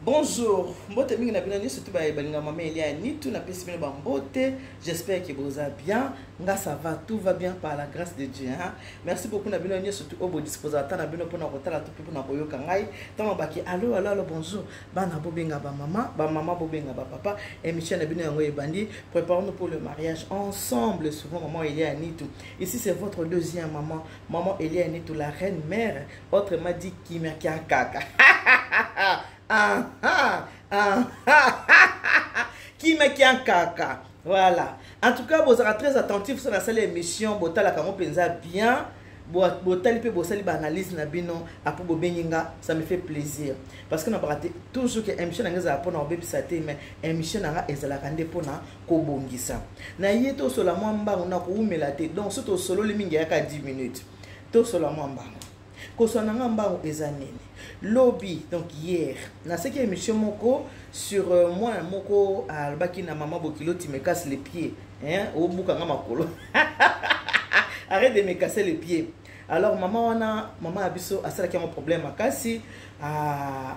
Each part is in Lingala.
Bonjour, mbote mingi na bino nyonso tu balinga mama Elia Nitu, napesi bino bambote. J'espère que boza bien. Nga ça va, tout va bien par la grâce de Dieu. Hein? Merci beaucoup na bino nyonso tu oyo bodisposa ata na bino mpona kotala to mpe mpona koyoka ngai. Ntango baki allo allo allo bonjour, bana bobenga ba mama, ba mama bobenga ba papa. Émission na bino yango ebandi. Préparons-nous pour le mariage ensemble, souvent maman Elia Nitu. Ici c'est votre deuxième maman, maman Elia Nitu, la reine mère, autrement dit Kimia Kaka. Ah, ah, ah, ah, Kimia Kaka. Voilà. En tout cas, vous très attentif sur la salle émission, botalaka yango mpenza bien. Botali mpe bosali baanalyse na bino apo bobengi nga, ça me fait plaisir parce que nabaka te toujours ke émission na nga ezala mpona kobebisa te, mais émission na nga ezalaka nde mpona kobongisa. Na ye tosola mwa mbango na kowumela te, donc so tosololi mingi eyaka 10 minutes. Tosola mwa mbango. Kosola na nga mbango eza nini? Lobi, donc hier, naseki émission moko sur mwana moko alobaki na mama bokilo: "Tu me casses les pieds, hein, obuka nga makolo, arrête de me casser les pieds." Alors mama wana, mama ya biso, asalaki yango problème makasi,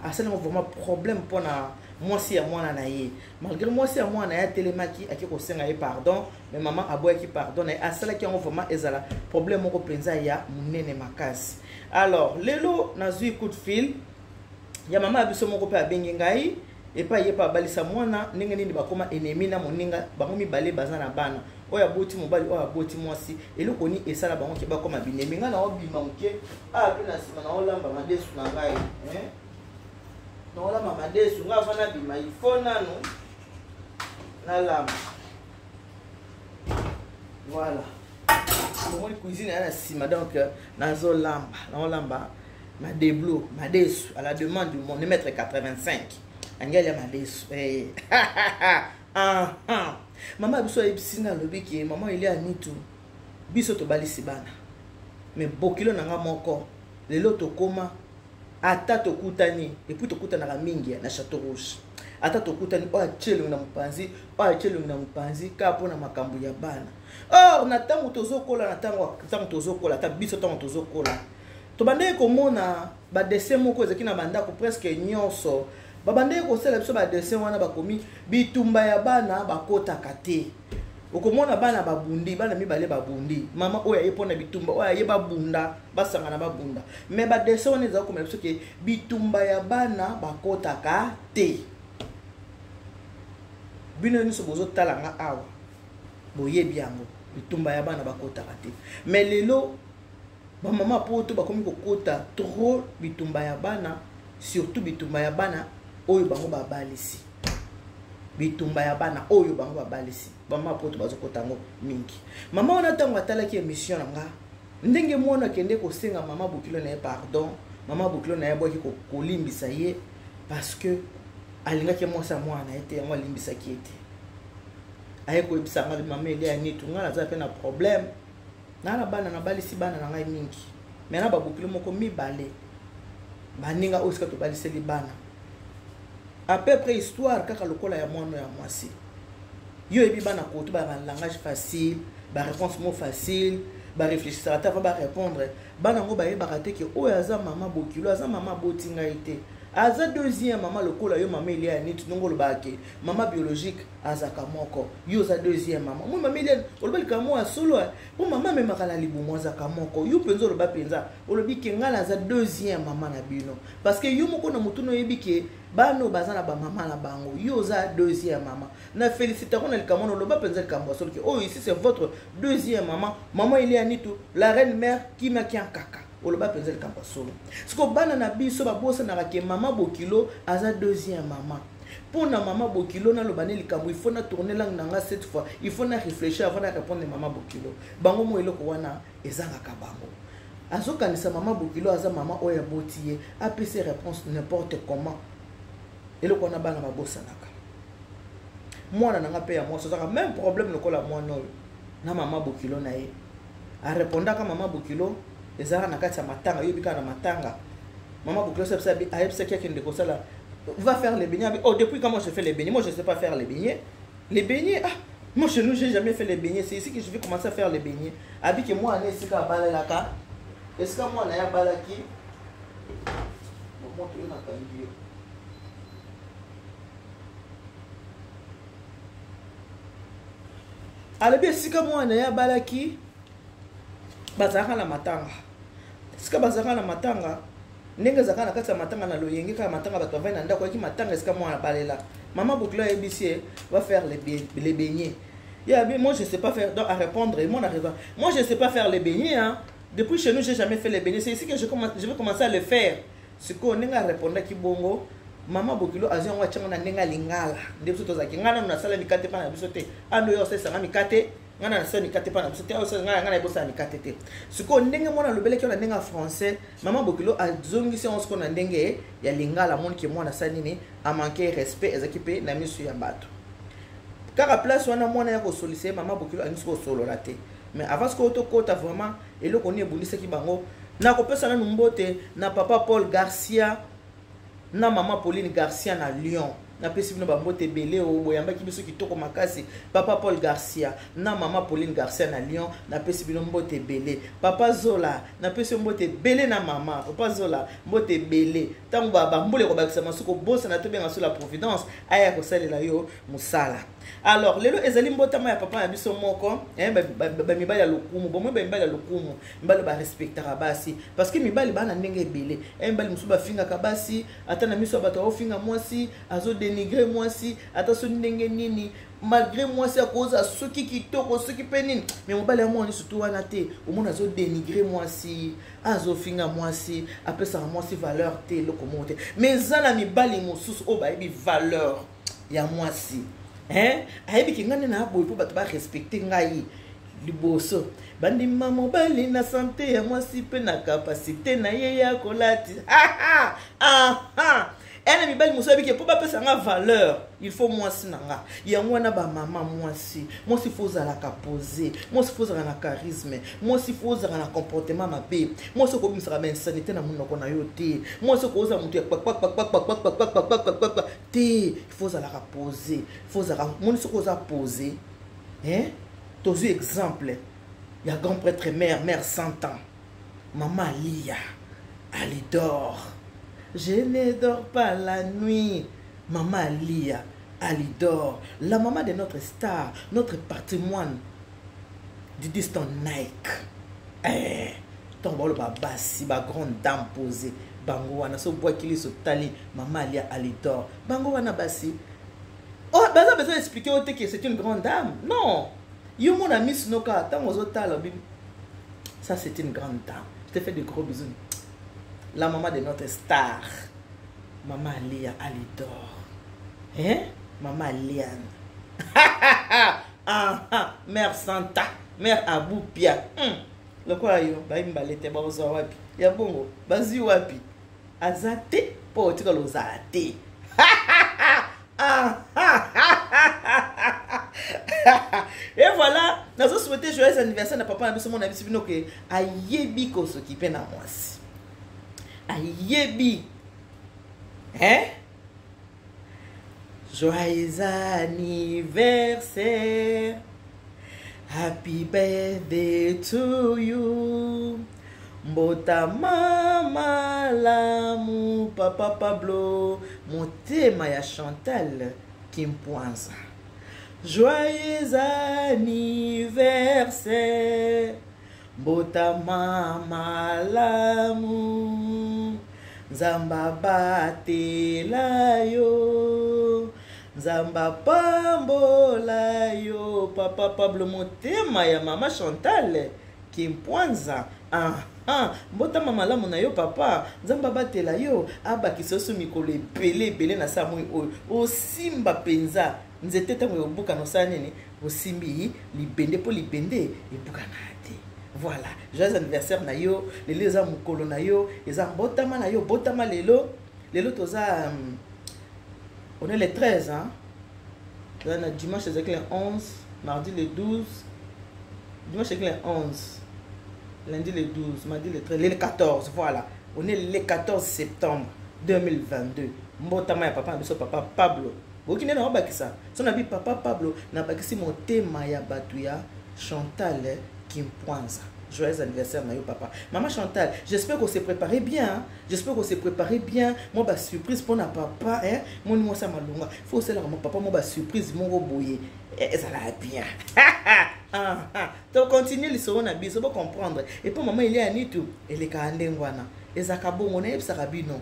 asali yango vraiment problème mpona mwasi ya mwana na ye, malgré mwasi ya mwana na ye atelemaki, ake kosenga ye pardon, mais mama aboyaki pardon na ye. Asalaki yango vraiment ezala problème moko mpenza ya monene makasi. Alors lelo nazwi coup de fil ya mama ya biso moko mpe abengi ngai epai ye mpe abalisa mwana. Ndenge nini bakóma ennemi na moninga? Bango mibale baza na bana, oyo aboti mobali, oyo aboti mwasi. Eloko nini esala bango ke bakóma binemi? Ngai naobima moke awa mpe na nsima naolamba madesu na ngai, naolamba madesu ngai. Avant nabima, il faut nanu nalamba. Voilà, bomoni cuisine ya na nsima, donc nazolamba, naolamba madeblo, madesu à la demande du mon mètre 85 angi alia madesu. Hey. Ah, ah. Mama biso ayebisi nga, alobi ke: "Mama Elia Nitu, biso tobalisi bana, mais bokilo na nga moko lelo tokóma, ata tokutani, et puis tokutanaka mingi na Château Rouge, ata tokutani, oyo atie elongi na mopanzi, oyo atie elongi na mopanzi, kaka mpona makambo ya bana." Or na ntango tozokola, na ntango tozokola, ata biso ntango tozokola, tobandaki komona badessin moko ezalaki na bandako presque nyonso. Babandaki kosala biso badessin wana, bakomi "Bitumba ya bana bakotaka te". Okomona bana babundi, bana mibale babundi, mama oyo aye mpona bitumba, oyo aye babunda, basangana babunda, mais badessin wana ezala komela biso ke bitumba ya bana bakotaka te. Bino nyonso bozotala nga awa boyebi yango, bitumba ya bana bakotaka te. Mais lelo bamama poto bakomi kokota trop bitumba ya bana, surtout bitumba ya bana oyo bango babalisi, bitumba ya bana oyo bango babalisi. Bamama poto bazokota yango mingi. Mama wana, ntango atalaki émission na nga, ndenge mwana akende kosenga mama bokilo na ye pardon, mama bokilo na ye abwaki kolimbisa ye parce que alingaki mwasi ya mwana na ye te, yango alimbisaki ye te. Aye koyebisa nga: "Mama Elia Nitu, ngai naza mpe na problème naa na bana, nabalisi bana na ngai mingi, mais na babokilo moko mibale, baninga oyo sika tobaliseli bana, à peu près histoire kaka lokola ya mwana ya mwasi. Yo oyebi bana koto ba langage facile, baréponse mo facile, baréfléchissaka te avant barépondre. Bana yango bayebaka te ke oyo aza mama bokilo, aza mama aboti ngai te, aza deuxième mama lokola yo, mama Elia Niti. Ndongo olobaka ke mama biologique azalaka moko, yo oza deuxième mama. Moi, mama Elia, oloba likambo ya solo, mpo mama amemaka na libumu azalaka moko. Yo mpenza oloba mpenza, olobi ke ngai naza deuxième mama na bino, parce que yo moko na motu oyebi ke bana oyo baza na bamama na bango, yo oza deuxième mama. Na félicitako na likambo wana, oloba mpenza likambo ya solo ke oyo ici c'est votre deuxième mama, mama Elia Nitu, la reine mère Kimaki kaka. Oloba mpenza likambo ya solo. Siko bana na biso babosanaka ke mama bokilo aza deuxième mama. Mpo na mama bokilo naloba ne likambo, il faut na tourner langue na nga cette fois, il faut na réfléchir avant na répondre mama bokilo. Bango mo eloko wana ezangaka bango. Azokanisa mama bokilo aza mama oyo aboti ye, apesi réponse n'importe comment. Eloko wana bana babosanaka. Mwana na nga mpe ya mwasi azaka même problème lokola mwana oyo na mama bokilo na ye. Arépondaka mama bokilo, ezalaka na kati ya matanga. Yoyebi kaka na matanga, mama bokilo ayebisaki akende kosala, "Va faire les beignets." "Oh, depuis quand moi je fais les beignets? Moi, je sais pas faire les beignets. Les beignets, ah, moi, chez nous, j'ai jamais fait les beignets. C'est ici que je vais commencer à faire les beignets." Abiki mwana esika abalelaka, esika mwana ye abalaki, moto oyo nakangi yo. Alobi esika mwana ye abalaki, bazalaka na matanga. Esika bazalaka na matanga, ndenge ezalaka na kati ya matanga na loyenge kaka matanga, bato bavandi na ndako, ayaki matanga esika mwana abalela. Mama bokilo ayebisi ye va faire les beignets. Ye abi moi je sais pas faire, donc à répondre, et moi na raison, moi je sais pas faire les beignets, hein. Depuis chez nous j'ai jamais fait les beignets, c'est ici que je vais commencer à le faire. Sikoyo ndenge arépondaki bongo, mama bokilo azwi yango atiango na ndenge ya lingala. Nde biso tozalaki, ngai nanu nasala mikate mpa na biso te, ando oyo osalisanga mikate, ngai na nasala mikate mpa na biso te, ngai ngai nayebosala mikate te. Sikoyo ndenge mwana alobelaki yo na ndenge ya français, mama bokilo azongisi yango sikoyo na ndenge ya lingala. Amoniki mwana asali nini, amanke respect, ezalaki mpe na miso ya bato. Kaka place wana mwana ya kosolisa ye, mama bokilo alingi kosolola te. Mais avant sikoyo tokota vraiment eloko nini ebundisaki bango, nakopesa nanu mbote na papa Paul Garcia na mama Pauline Garcia na Lyon. Napesi bino bambote ebele oyo boyambaki biso kitoko makasi. Papa Paul Garcia na mama Pauline Garcia na Lyon, napesi bino mbote ebele. Papa Zola, napesi yo mbote ebele na mama. Papa Zola, mbote ebele. Ntango bambula ekobakisa masuku, kobosana tobenga so la Providence aya kosalela yo mosala. Alors lelo ezali mbotama ya papa na biso moko, eh, bamibali ya lokumu, bomoi bamibali ya lokumu, mibali barespectaka basi, parce que mibali baa na ndenge ebele. Eh, mibali mosusu bafingaka basi, ata na miso ya bato aofinga mwasi, azodénigre mwasi, ata soki ndenge nini, malgré mwasi akoza soki kitoko soki mpe nini, mais mobali ya mwana surtout wana te, omona azodénigre mwasi, azofinga mwasi, apesaka mwasi valeur te, eloko moko te. Mais eza na mibali mosusu oyo bayebi valeur ya mwasi, hein? Ayebi ke ngai nde na boye mpo bato barespecte ngai liboso bandima mobali na sante ya mwasi mpe na kapasite na ye ya kolati. Ene mibali mosusu ayebi ke mpo bapesa nga valeur, il faut mwasi na nga. Yango wana bamama, mwasi, mwasi faut ozalaka posé, mwasi faut ozalaka na charisme, mwasi faut ozalaka na comportement mabe, mwasi okobimisaka bainsanité na monoko na yo te, mwasi okozala moto ya kpakpakpakpakpakpakpakpakpakpakpakpa te. Il faut ozalaka posé, faut ozalaka moni soki oza posé, hein? Tozwi exemple ya grand prêtre, mère 100 ans, mama Alia Alidor. Je ne dors pas la nuit. Mama Alia Alidor, la maman de notre star, notre patrimoine du distant Nike. Eh, ntango baloba basi bagrande dame posé, bango wana so bwaki liso tali mama Alia Alidor, bango wana basi. Oh, baza besoin expliquer oyo te que c'est une grande dame. Non, yo mona miso no kaka ntango ozotala, ça c'est une grande dame. Je te fais de gros bisous, la maman de notre star, mama Alia Alidor, hein? Mama Liane, ah, ah, mère Santa, mère Aboupia, Lokola yo bayi mibale te, bakozwa wapi ya bongo, bazwi wapi, aza te mpo otikala ozala te. Et voilà, nazo souhaiter joyeux anniversaire na papa na biso. Mona biso bino ke ayebi kosokipe na mwasi, ayebi, hein? Joyeux anniversaire, happy birthday to you, mbotama malamu papa Pablo motema ya Chantal Kimpwanza. Joyeux anniversaire, mbotama malamu, Nzambe abatela yo, Nzambe apambola yo, papa Pablo motema ya mama Chantal Kimpwanza. Aha, mbotama malamu na yo papa, Nzambe abatela yo, abakisa yo so mikolo ebele ebele na saa moi oyo osimba mpenza nzete. Ntango ebukana, osala nini? Osimbi libende, mpo libende ebukana te. Voilà, joyeux anniversaire na yo. Lelo eza mokolo na yo, eza mbotama na yo, botama lelo. Lelo toza on est le 13, hein? Toza na dimanche, ezalaki le 11, mardi le 12, dimanche ezalaki le 11, lundi le 12, mardi le 13, le 14. Voilà, on est le 14 septembre 2022, mbotama ya papa na biso, papa Pablo. Boyoki nde naobakisa so na bi papa Pablo, nabakisi motema ya bato ya Chantal Kimpwanza. Joyeux anniversaire na yo papa. Maman Chantal, j'espère qu'on s'est préparé bien. Hein? J'espère qu'on s'est préparé bien. Moi ba surprise pour na papa, hein. Moi moi ça malonga. Faut c'est là mon papa moi ba surprise mon boye. Ezala bien. Ah ah. To continue lisolo na biso bo comprendre. Et puis maman il est anitu, eleka ndenge wana. Ezaka bongo na yebisaka bino.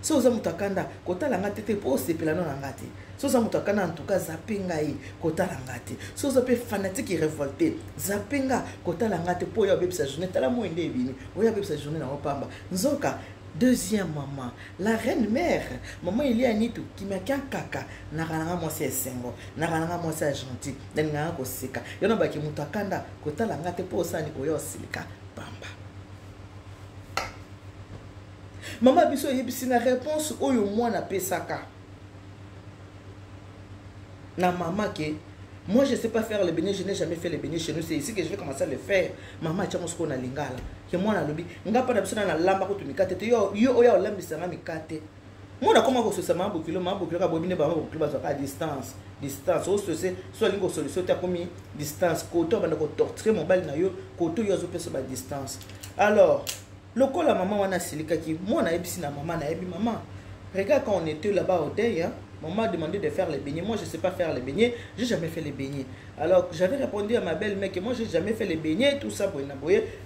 So oza moto akanda kotala nga te te mpo osepela no na nga te. So oza moto akanda, en tout cas zape ngai, kotala nga te. So oza mpe fanatique révolté, zape nga, kotala nga te, mpo oyo abebisa journée. Tala moi nde ebimi oyo abebisa journée nango pamba. Nzoka deuxième maman, la reine mère, maman Elia Nitu kimiakia kaka naka nanga mwasi ya esengo, naka nanga mwasi ya gentil, nalingaka koseka. Yo na baki moto akanda kotala nga te mpo osani oyo osilika pamba. Mama biso oyebisi na réponse oyo mwana apesaka na mama ke moi je sais pas faire le beignet, je n'ai jamais fait le beignet chez nous, c'est ici que je vais commencer à le faire. Mama atiango sikoyo na lingala ke mwana alobi nga mpa na biso na nalamba kutu mikate te, yo yo oyo olambisanga mikate. Mwana akoma kososa mama bokilo, mama bokilo kaboyebi nde bamama bokilo bazwaka distance, distance osose so alingi kosolution te, akomi distance koto abanda kotorture mobali na yo, koto oyo azopesa ba distance. Alors lokola mama wana asilikaki, mwana ayebisi na mama, nayebi mama, regarde, quand on était là-bas au deuil, hein, maman a demandé de faire les beignets. Moi, je ne sais pas faire les beignets. J'ai jamais fait les beignets. Alors, j'avais répondu à ma belle-mère que moi, j'ai jamais fait les beignets, tout ça.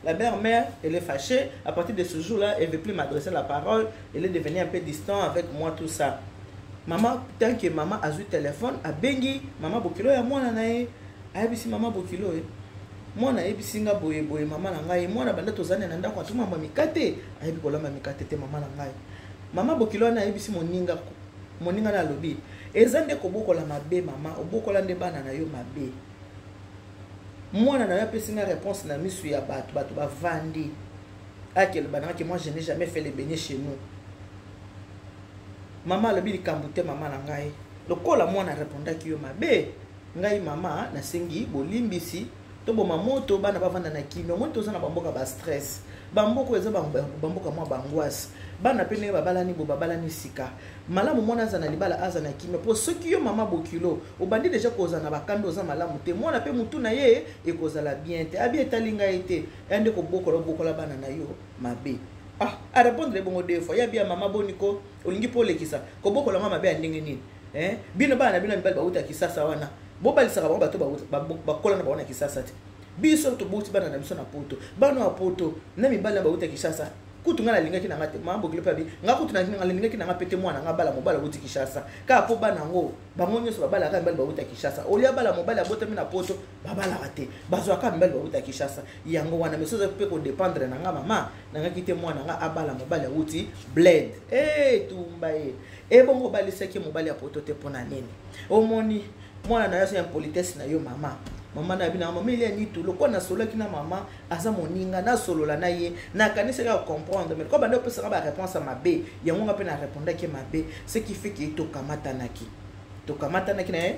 La belle-mère, elle est fâchée. À partir de ce jour-là, elle ne veut plus m'adresser la parole. Elle est devenue un peu distant avec moi, tout ça. Maman, tant que maman a eu téléphone, a bengi, maman bokilo ya mwana na ye. Ayebisi maman bokilo ye. Mwana ayebisi nga boye boye, mama na ngai. Mwana banda tozali na ndako atuma mwa mikate. Ayebi kolamba mikate te, mama na ngai. Mama bokilo wana ayebisi moninga, moninga na alobi eza nde kobokola mabe. Mama obokola nde bana na yo mabe. Mwana na yo apesi nga réponse na misu ya bato, bato bavandi, akeloba nanga ke moi je n'ai jamais fait le beignet chez nous. Mama alobi likambo te, mama na ngai, lokola mwana arépondaki yo mabe, ngai mama nasengi bolimbisi, toboma moto, bana bavanda na kimia. Omoni toza na bamboka ba stress, bamboka eza bamboka mwa b'angoisse. Bana mpe ndenge babalani bo babalani sika, malamu mwana aza na libala, aza na kimia, mpo soki yo mama bokilo obandi déjà kozala na bakanda, oza malamu te, mwana mpe mutu na ye ekozala bien te. Abi etali ngai te, ya nde kobokola, obokola bana na yo mabe. Ah, arépondre bongo deux fois ya bia mama boniko olingi mpo olekisa kobokola nga mabe ya ndenge nini, eh? Bino bana na bino ya mibali bauta Kisasa wana, bobalisaka bango bato bakola na bango na Kisasa te. Biso toboti bana na biso na Poto, bana ya Poto na mibali na bauta Kinshasa. Kutu ngai nalingaki nanga te, mama bokilo mpe abi nga kutu nalingaki nanga mpe te mwana nga bala mobali awuti Kinshasa, kaka mpo bana yango bango nyonso babalaka mibali bauta Kinshasa. Olia bala mobali abotami na Poto, babalaka te, bazwaka mibali bauta Kinshasa. Yango wana mais oza mpe kodépendre na nga, mama nangaki te mwana nga abala mobali awuti bled. E tumba ye ebongo obalisaki mobali ya Poto te mpo na nini? Omoni mwana na yo azo impolitesse na yo. Mama, mama na bino, mama Elia Nitu, lokola nasololaki na mama, aza moninga, nasolola na ye, nakanisaki ya comprendre, mais lokola bande opesaka baréponse ya mabe, yango nga mpe na répondaki mabe, ce qui fait ke tokamatanaki, tokamatanaki na ye,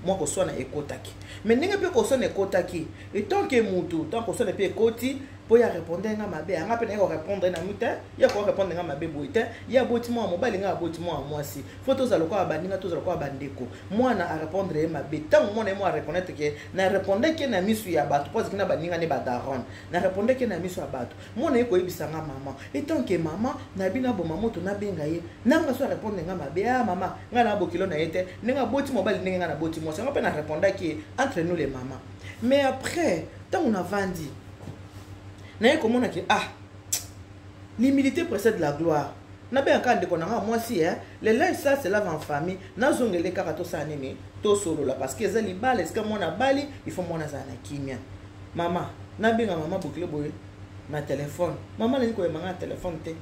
mwa koswana ekotaki. Mais ndenge mpe koswana ekotaki, etant ke mutu tant koswana mpe ekoti mpo ya répondre nga mabe, anga mpe naye korépondre na mi te, ya korépondre nga mabe boye te. Ye aboti mwana mobali, nga aboti mwana mwasi, faut tozala lokola baninga, tozala lokola bandeko. Mwana arépondre ye mabe. Ntango mwana ye mo areconnaître ke na répondaki na misu ya bato, mpo azalaki na baninga ne badaron, na répondaki na miso ya bato. Mwana ye koyebisa nga mama, etant ke mama na bino aboma moto, nabenga ye nanga so arépondre nga mabe. Ah mama, ngai na bokilo na ye te, ndenge aboti mobali, ndenge ngai naboti mwasi, yango mpe na répondaki ye entre nous les mama. Mais après, ntango navandi, naye komona ke ah, l'humilité précède la gloire. Nabengaka ndeko na nga mwasi, eh, le linge sale se lave en famille. Nazongele kaka, tosala nini, tosolola, parce que eza libala. Esika mwana abali, il faut mwana azala na kimia. Mama, nabenga mama bokilo boye na telefone, mama nalingi koyamba nga na telefone te,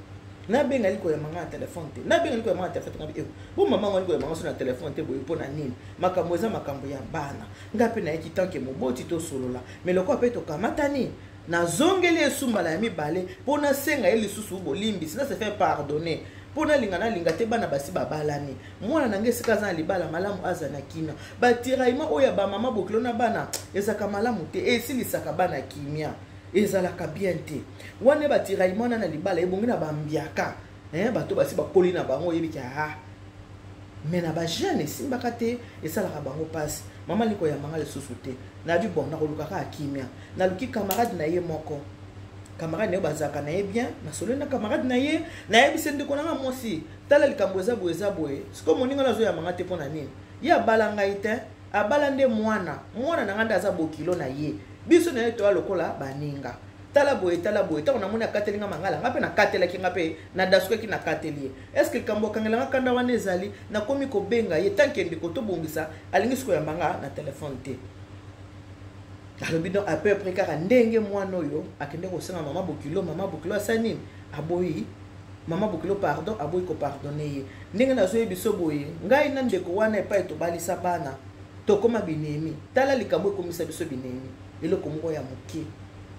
nabenga ali koyamba nga na telefone te, nabenga ali koyamba nga na telefone te. Bo mama ngo ali koyamba nga so na telefone te boye mpo na nini? Makambo eza makambo ya bana, nga mpe nayeki tant que moboti, tosolola. Mais lokola mpe tokamatani, nazongeli esumbala ya mibale mpo nasenga ye lisusu bolimbisi, na se faire pardonner, mpo nalinga nalinga te bana basi babalani. Mwana na ngai esika aza na libala malamu, aza na kimia. Batiraillement oyo ya bamama bokilo na bana ezalaka malamu te, esilisaka bana kimia, ezalaka bien te. Wana batiraillement wana na libala ebongi na bambiaka, bato basi bakoli na bango, oyebiki. Ah, mais na bajeune esimbaka te, esalaka bango mpasi. Mama alingi koyambanga lisusu te. Nabi bon, nakoluka kaka kimia. Naluki camarade na ye moko. Camarade na ye bazalaka na ye bien. Nasololi na camarade na ye, nayebisi ndeko na nga mwasi: tala, likambo eza boye, eza boye. Sikoyo moninga nazoyamba nga te, mpo na nini? Ye abala ngai te, abala nde mwana. Mwana na ngai nde aza bokilo na ye, biso na ye toya lokola baninga. Tala boye, tala boye. Ntango namoni akateli nga mangala, nga mpe nakatelaki, nga mpe nadasukaki, nakateli ye. Est-ce likambo akangela nga kanda wana ezali? Nakomi kobenga ye tanke ndeko, tobongisa. Alingi sikoyo yamba nga na telefone te. Alobi donc à peu près kaka ndenge mwana oyo akende kosenga mama bokilo. Mama bokilo asali nini? Aboyi mama bokilo pardon, aboyi kopardonner ye. Ndenge nazoyebi biso boye, ngai na ndeko wana, epai tobalisa bana, tokóma binemi. Tala likambo ekomisa biso binemi, eloko moko ya moke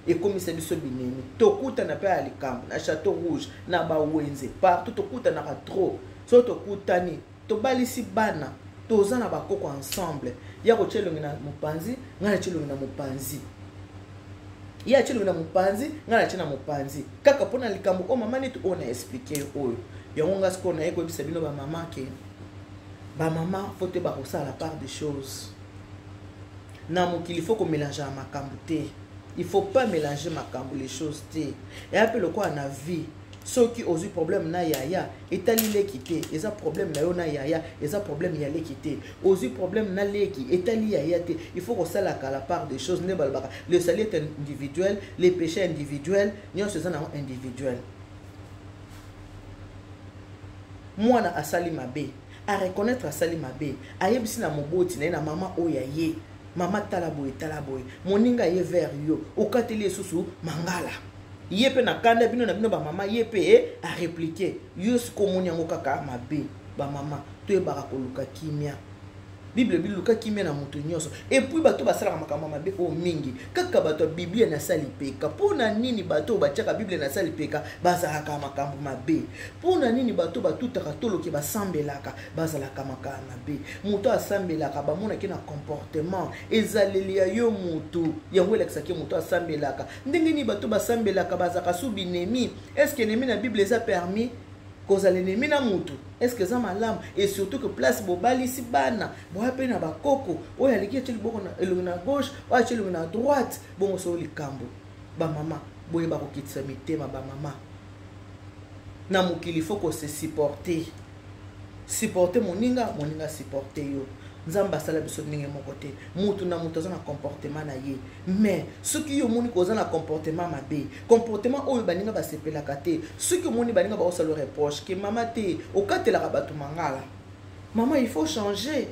ekomisa biso binemi. Tokutana mpe ya likambo na Château Rouge, na bawenze, partout tokutanaka trop. So tokutani, tobalisi bana, toza na bakoko ensemble. Ya kotia elongi na mopanzi, ngai natia elongi na mopanzi, ye atie elongi na mopanzi, ngai natie na mopanzi, kaka mpona likambo oyo mama neti oyo na expliquer oyo. Yango nga sikoyo naye koyebisa bino bamama ke bamama, faut te bakosala part des choses na mokili. Faut komélanger ya makambo te, il faut pas mélanger makambo, les choses te. Eya mpe lokola na vie, soki ozwi problème na yaya, etali leki te, eza problème na yo na yaya, eza problème ya leki te. Ozwi problème na leki, etali yaya te. Il faut kosalaka la part des choses. Nde balobaka, le salut est individuel, le péché individuel, nyonso eza nango individuel. Mwana asali mabe, areconnaître asali mabe, ayebisi na moboti na ye, na mama oyo ya ye: mama, tala boye, tala boye. Moninga ye vers yo, okateli lisusu mangala, ye mpe na kanda. Bino na bino bamama, ye mpe arépliquer yo. Sikoyo omoni yango kaka mabe. Bamama, toyebaka koluka kimia. Bible biluka kimia na moto nyonso. Et puis bato basalaka makambo mabe oyo mingi, kaka bato ya Biblia na sa lipeka. Mpo na nini bato oyo batiaka Biblia na sa lipeka bazalaka makambo mabe? Mpo na nini bato batutaka toloke basambelaka bazalaka makambo mabe? Moto asambelaka, bamonaki na comportement, ezaleli ya yo motu, yango elakisaki moto asambelaka. Ndenge nini bato basambelaka bazalaka su binemi? Est-ce ennemi na Bible eza permis kozala ennemi na mutu? Est-ce eza malamu? Et surtout que place bobalisi bana, boya mpe na bakoko, oyo aleki atie liboko elongi na gauche, oyo atie elongi na droite. Bongo so likambo, bamama, boyeba kokitisa mitema. Bamama, na mokili faut kose supporter, supporter moninga, moninga supporter yo. Nzambe asala biso ndenge moko te, mutu na mutu aza na comportement na ye. Mais soki yo omoni koza na comportement mabe, comportement oyo baninga basepelaka te, soki omoni baninga baosala reproche ke mama te, okatelaka bato mangala, mama, il faut changer.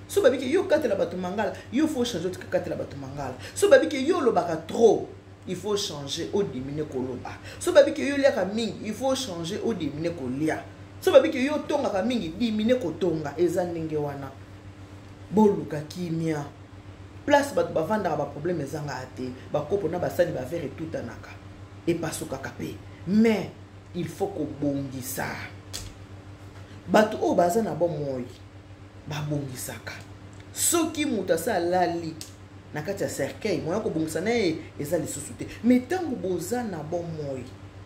So babiki yo okatela bato mangala, yo faut changer, otika katela bato mangala. So babiki yo olobaka trop, il faut changer, odiminuer koloba. So babiki yo oliaka mingi, il faut changer, odiminuer kolia. So babiki yo otongaka mingi, diminuer kotonga. Eza ndenge wana. Boluka kimia. Place bato bavandaka, baproblème ezangaka te. Bakopo na basani, baverre etutanaka, epasukaka mpe. Mais il faut kobongisa. Bato oyo baza na bomoi babongisaka. Soki moto asa alali na kati ya cercueil, moya kobongisa na ye eza lisusu te. Mais ntango boza na bomoi,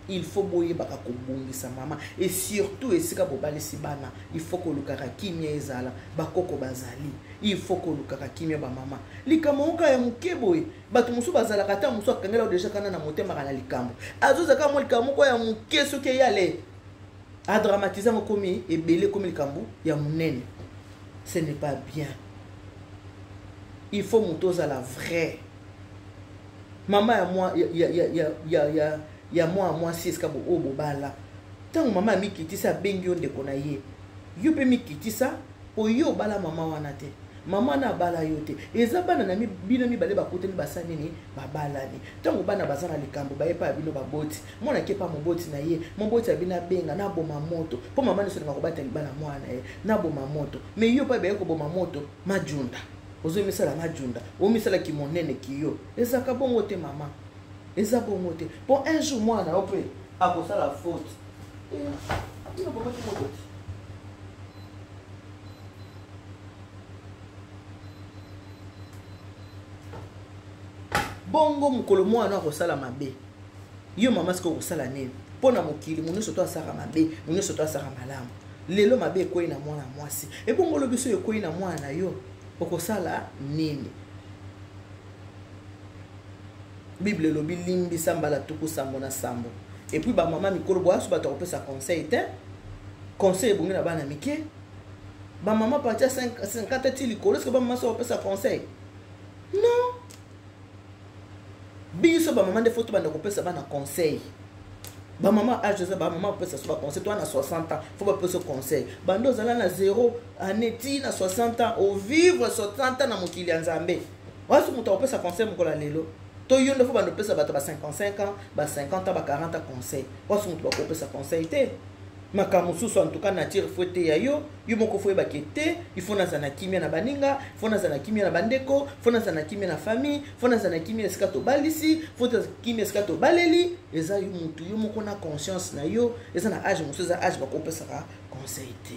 il faut boyebaka kobongisa, mama. Et surtout esika bobalisi bana, il faut kolukaka kimia ezala. Bakoko bazali, il faut kolukaka kimia. Bamama, likambo moko ya moke boye, bato mosusu bazalaka, ata mosusu akangela déjà kana na motemaka na likambo, azozaka mwa likambo moko ya moke, soki eyale adramatiser yango, komi ebele, komi likambo ya monene. Ce n'est pas bien. Il faut moto ozala vrai mama ya mwa ya mwa mwasi. Esika oyo bobala, ntango mama amikitisa, abengi yo ndeko na ye, yo mpe mikitisa. Oyo obala mama wana te, mama wana abala yo te, eza bana na bino mibale bakutani, basala nini? Babalani. Ntango bana baza na likambo, bayepa ya bino baboti, mwana akepa moboti na ye, moboti ya bino abenga naboma moto, mpo mama nyonso alinga kobata libala mwana na ye, naboma moto. Mais yo mpe baye koboma moto, majunda ozomisala, majunda omisalaki monene kiyo. Ezalaka bongo te, mama, eza bongo te. Mpo un jour mwana na yo mpe akosala faute. Bino bomaki moto te. Bongo mokolo mwana akosala mabe, yo mama sikoyo okosala nini? Mpo na mokili, mo nyonso to asalaka mabe, mo nyonso to asalaka malamu. Lelo mabe ekwei na mwana mwasi, ebongo lobi so ekwei na mwana na yo, okosala nini? Bible elobi limbisa mbala 77. Et puis ba mama mikolo boya so bato kopesa conseil te. Conseil ebongi na bana mike. Ba mama parti ya 50 ti likolo, est-ce que ba mama so kopesa conseil? Non. Biso ba mama nde faut tobanda kopesa bana conseil. Ba mama âge eza ba mama kopesa so ba conseil, toi na 60 ans, faut bapesa conseil. Bando ozala na 0 année ti na 60 ans, au vivre 60 ans na mokili ya Nzambe. Wasi moto akopesa conseil mokolo ya lelo. To yo nde faut bando pesa bato ba 55 ans, ba 50 ans, ba 40 ans conseil. Wasi moto bakopesa conseil te. Makambo mosusu en tout cas nature faut eteya yo, yo moko faut oyebake te, il faut nazala na kimia na baninga, faut nazala na kimia na bandeko, faut nazala na kimia na famille, faut nazala na kimia esika tobalisi, faut nazala na kimia esika tobaleli. Eza yo motu yo moko na conscience na yo, eza na âge mosusu, eza âge bakopesaka conseil te.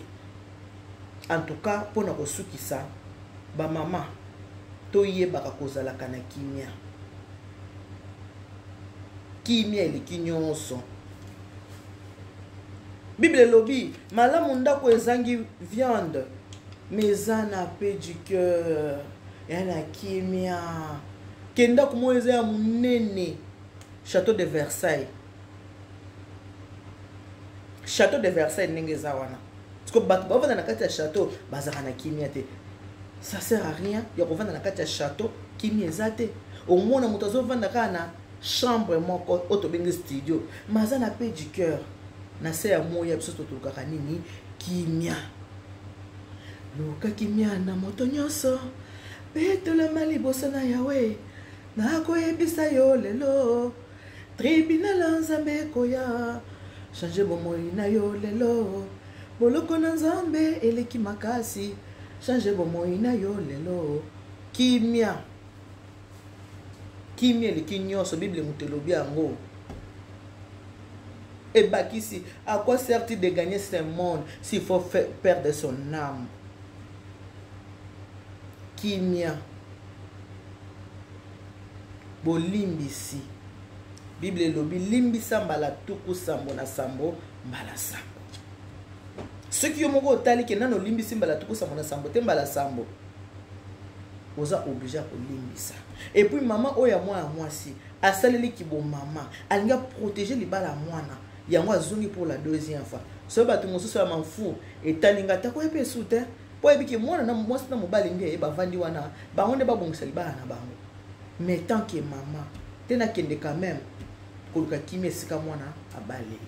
En tout cas mpona kosukisa ba mama, toyebaka kozalaka na kimia. Kimia eleki nyonso. Bible elobi malamu ndako ezangi viande, mais eza na paix du cœur, ya na kimia. Ke ndako moko eza ya monene, château de Versailles. Château de Versailles ndenge eza wana. Parce que bato bavanda na kati ya château bazalaka na kimia te. Ça sert à rien ya kovanda na kati ya château, kimia eza te. Omona moto azovanda kaka na chambre moko oyo tobengi studio, mais aza na paix du cœur. Na se ya moya biso totolukaka nini? Kimia. Luka kimia na moto nyonso, betolama liboso na Yahweh. Nakoyebisa yo lelo, tribunal ya Nzambe ekoya. Change bomoi na yo lelo, boloko na Nzambe eleki makasi. Change bomoi na yo lelo. Kimia. Kimia eleki nyonso. Bible moto elobi yango. Ebakisi, à quoi sert-il de gagner ce monde s'il faut perdre son âme? Kimia. Bolimbisi. Bible elobi limbisa mbala 77 mbala 7. Soki yo moko otali ke nano olimbisi mbala 77 te mbala 7, oza obligé ya kolimbisa. Et puis mama oyo ya mwana mwasi asaleli kibo mama, alingi aprotéger libala ya mwana yango, azongi pour la deuxième fois. Soki bato mosusu ya manfu etalinga ata koyebi esu te, mpo ayebi ke mwana na mwasi na mobali nde bavandi wana, bango nde babongisa libala na bango. Mais tant que mama te, nakende quand même koluka kimia esika mwana abaleli.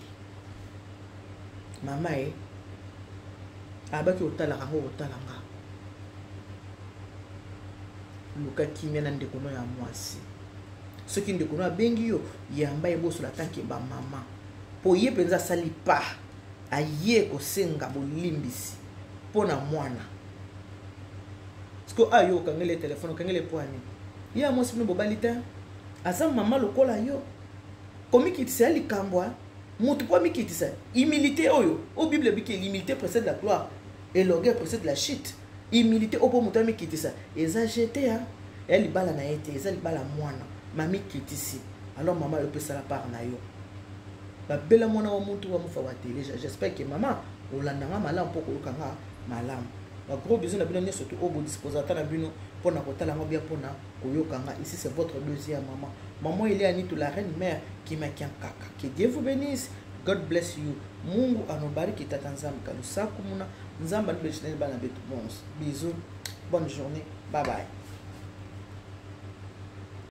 Mama ye abaki kotalaka yango, kotala nga. Luka kimia na ndeko no ya mwasi. Soki ndeko no abengi yo, yamba ye, bosola tanke bamama, mpo ye mpenza asali pa aye kosenga bolimbisi mpo na mwana. Siko ayo okangeli telefone, okangeli po ani ye ya mwasi bino bobali te, aza mama lokola yo. Komikitisa ya likambo motu mpo amikitisa, humilité oyo oyo Bible ebiki, l'humilité précède la gloire et l'orgueil précède la chute. Humilité oyo mpo moto amikitisa eza jete ya libala na ye te, eza libala mwana mamikitisi. Alors mama, yo opesala part na yo, babela mwana wa mutu wa mofa wa télé. J'espère que mama olandanga malamu mpo koyoka nga malamu. Bagros bisous na bino nyonso to oyo bodispose ata na bino mpona kotala yango bien, mpona koyoka nga. Ici c'est votre deuxième maman, maman Eliane, la reine mère Kimakiankaka. Que Dieu vous bénisse. God bless you. Mungu anobariki. Tata Nzambe kalusaku muna Nzambe anibelishina bana betu. Bons bisous, bonne journée, bye bye.